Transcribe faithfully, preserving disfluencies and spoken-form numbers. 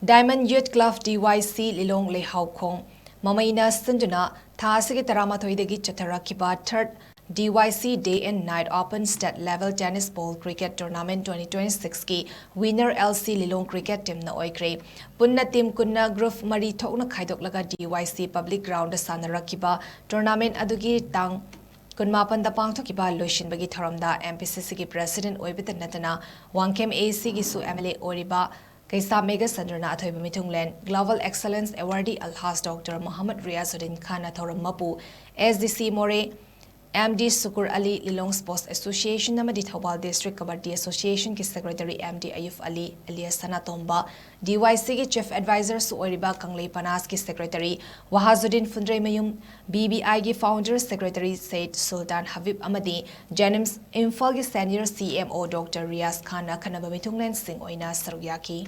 Diamond Youth Club D Y C ꯂꯤꯂꯣꯡ ꯂꯩꯍꯥꯎꯈꯣꯡ ꯃꯃꯩꯅ ꯁꯤꯟꯗꯨꯅ ꯊꯥ ꯑꯁꯤꯒꯤ ꯇꯔꯥꯃꯥꯊꯣꯏꯗꯒꯤ ꯆꯠꯊꯔꯛꯈꯤꯕ Third D Y C Day and Night Open State Level Tennis Ball Cricket Tournament twenty twenty-six ꯀꯤ winner L C ꯂꯤꯂꯣꯡ cricket teamꯅ ꯑꯣꯏꯈ꯭ꯔꯦ꯫ ꯄꯨꯟꯅ team ꯀꯨꯟꯅ group ꯃꯔꯤ ꯊꯣꯛꯅ ꯈꯥꯏꯗꯣꯛꯂꯒ D Y C Public Groundꯗ ꯁꯥꯟꯅꯔꯛꯈꯤꯕ tournament ꯑꯗꯨꯒꯤ ꯇꯥꯡ ꯀꯨꯟꯃꯥꯄꯟꯗ ꯄꯥꯡꯊꯣꯛꯈꯤꯕ ꯂꯣꯏꯁꯤꯟꯕꯒꯤ ꯊꯧꯔꯝꯗ M P C Cꯒꯤ president ꯑꯣꯏꯕꯇ ꯅꯠꯇꯅ Wangkhem A Cꯒꯤꯁꯨ M L A ꯑꯣꯏꯔꯤꯕ ꯀꯩꯁꯥꯝ ꯃꯦꯘꯆꯟꯗ꯭ꯔꯅ ꯑꯊꯣꯏꯕ ꯃꯤꯊꯨꯡꯂꯦꯟ Global Excellence Awardee Alhaj Doctor Mohammad Riazuddin Khanꯅ ꯊꯧꯔꯝ ꯃꯄꯨ S D C ꯃꯣꯔꯦ, M D Sukur Ali, Lilong Sports Association ꯑꯃꯗꯤ Thoubal District Kabaddi Associationꯒꯤ secretary M D Ayuf Ali alias Sanatomba, D Y Cꯒꯤ chief advisorꯁꯨ ꯑꯣꯏꯔꯤꯕ ꯀꯪꯂꯩ ꯄꯅꯥꯁꯀꯤ secretary ꯋꯥꯍꯥꯖꯨꯗꯤꯟ ꯐꯨꯟꯗ꯭ꯔꯩꯃꯌꯨꯝ, B B Iꯒꯤ founder secretary Said Sultan Habib ꯑꯃꯗꯤ JNIMS ꯏꯝꯐꯥꯜꯒꯤ senior C M O Doctor Riaz Khanꯅ ꯑꯈꯟꯅꯕ ꯃꯤꯊꯨꯡꯂꯦꯟꯁꯤꯡ ꯑꯣꯏꯅ ꯁꯔꯨꯛ ꯌꯥꯈꯤ꯫